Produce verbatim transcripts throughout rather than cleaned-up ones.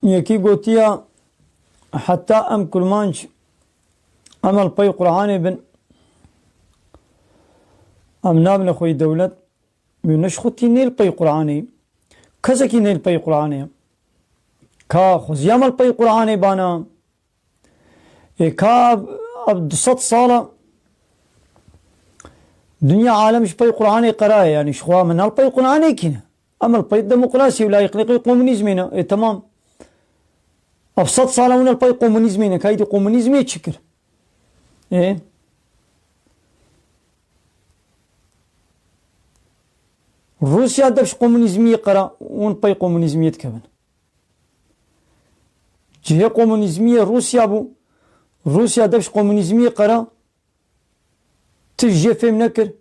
Yekî gotiya, heta em kurmanc, em li pey Qur'anê bin, em nabine xweyî dewlet. Min ji xwe tî nê li pey Qur'anê. Kesekî nê li pey Qur'anê. Ka xweziya me li pey Qur'anê bana. Ê ka ev du sed sala dinya alem ji pey Qur'anê qeraye, yanî ji xwe min al pey Qur'anê kîne. Em al pey demokrasî û layîqlîqê komunîzmê ne. Ê temam. Ev sed sala hûn al pey komunîzmê ne. Ka îdî komunîzmê çi kir? Ê? Rûsya dev ji komunîzmiyê qera, hûn pey komunîzmiyê dikevin. Cihê komunîzmiyê Rûsya bû. Rûsya dev ji komunîzmiyê qera. Tişt jê fêm nekir.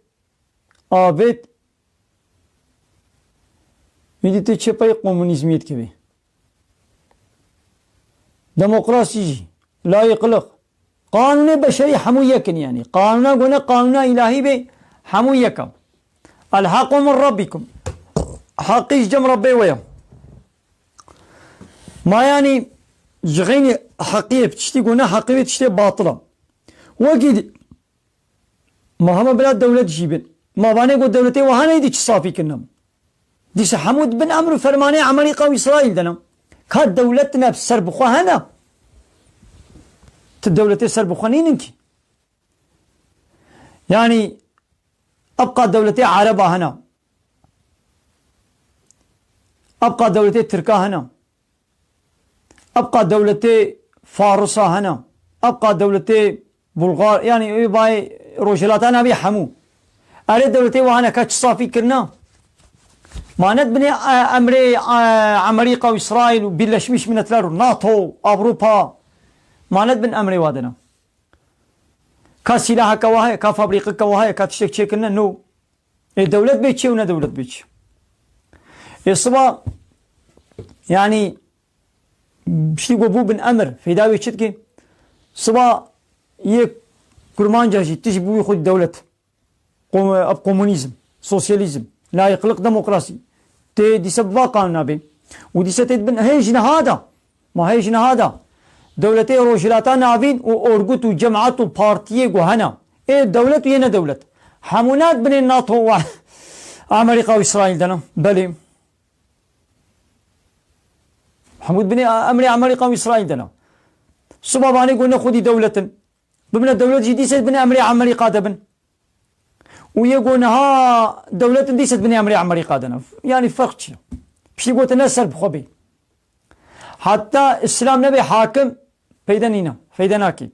Avêt. Îdî tu çi pey komunîzmiyê dikevî? Demokrasî jî, layîqliq. Qanûnê beşerî hemû yek in yanî. Qanûna gone qanûna îlahî bê, hemû yek e. El-haqqu min rabbikum. Heqî ji cem Rebbê we ye. Ma yanî ji xeynî heqiyê bi tiştî gone heqî wê tiştê batil e. Wekî di-, ma hema bila dewlet jî bin. Ma vanê got dewletê wiha neydi çi safî kirine. Dîsa hemû di bin emr û fermanê Amerîka û Îsraîl de ne. Ka dewlet ne ser bi xwe hene. Tu dewletê ser bi xwe nînin kî. Yanî ebqa dewletê Ereba hene. Ebqa dewletê Tirka hene. Ebqa dewletê Farisa hene. Ebqa dewletê Bulgar, yanî ê bayê Rojhilata navê hemû. Erê dewletê wan hene ka çi safî kirina? Ma ne dibinê, e, emrê, e, Amerîka û Îsraîl û Birleşmiş Milletler û NATO, Avrupa. Ma ne dibin emrê wa de ne. Ka sîlaheke wa heye, ka fabrîqeke wa heye, ka tiştek çêkirine, no. Ê dewlet bê çi û ne dewlet bê çi. Ê siba, yanî, piştî ku bû bin emir, feyda wê çi dike? Siba yê kurmanca jî, tu jî bûyî xwe dewlet. Kom-, ev komunîzm, sosyalîzm, layîqliq, demokrasî. Tê dîse bi va qanûna bê. Û dîse tê dibin, hê ji niha da. Ma hê ji niha da. Dewletê Rojhilata Navîn û orgut û cemaet û partiyê ku hene. Ê dewlet û yê ne dewlet. Hemû ne dibinê NATO û Amerîka û Îsraîl de ne. Belê. Hemû dibinê emrê Amerîka û Îsraîl de ne. Siba vanê ku ne xwedî dewlet in. Bibine dewlet jî dîse dibinê emrê Amerîka de bin. Û yê ku niha dewlet in dîse dibinê emrê Amerîka de ne. Yanî ferq çi ye? Piştî gotin ne ser bi xwe bê. Heta Îslam nebe hakim peyde nîne, feyde nake.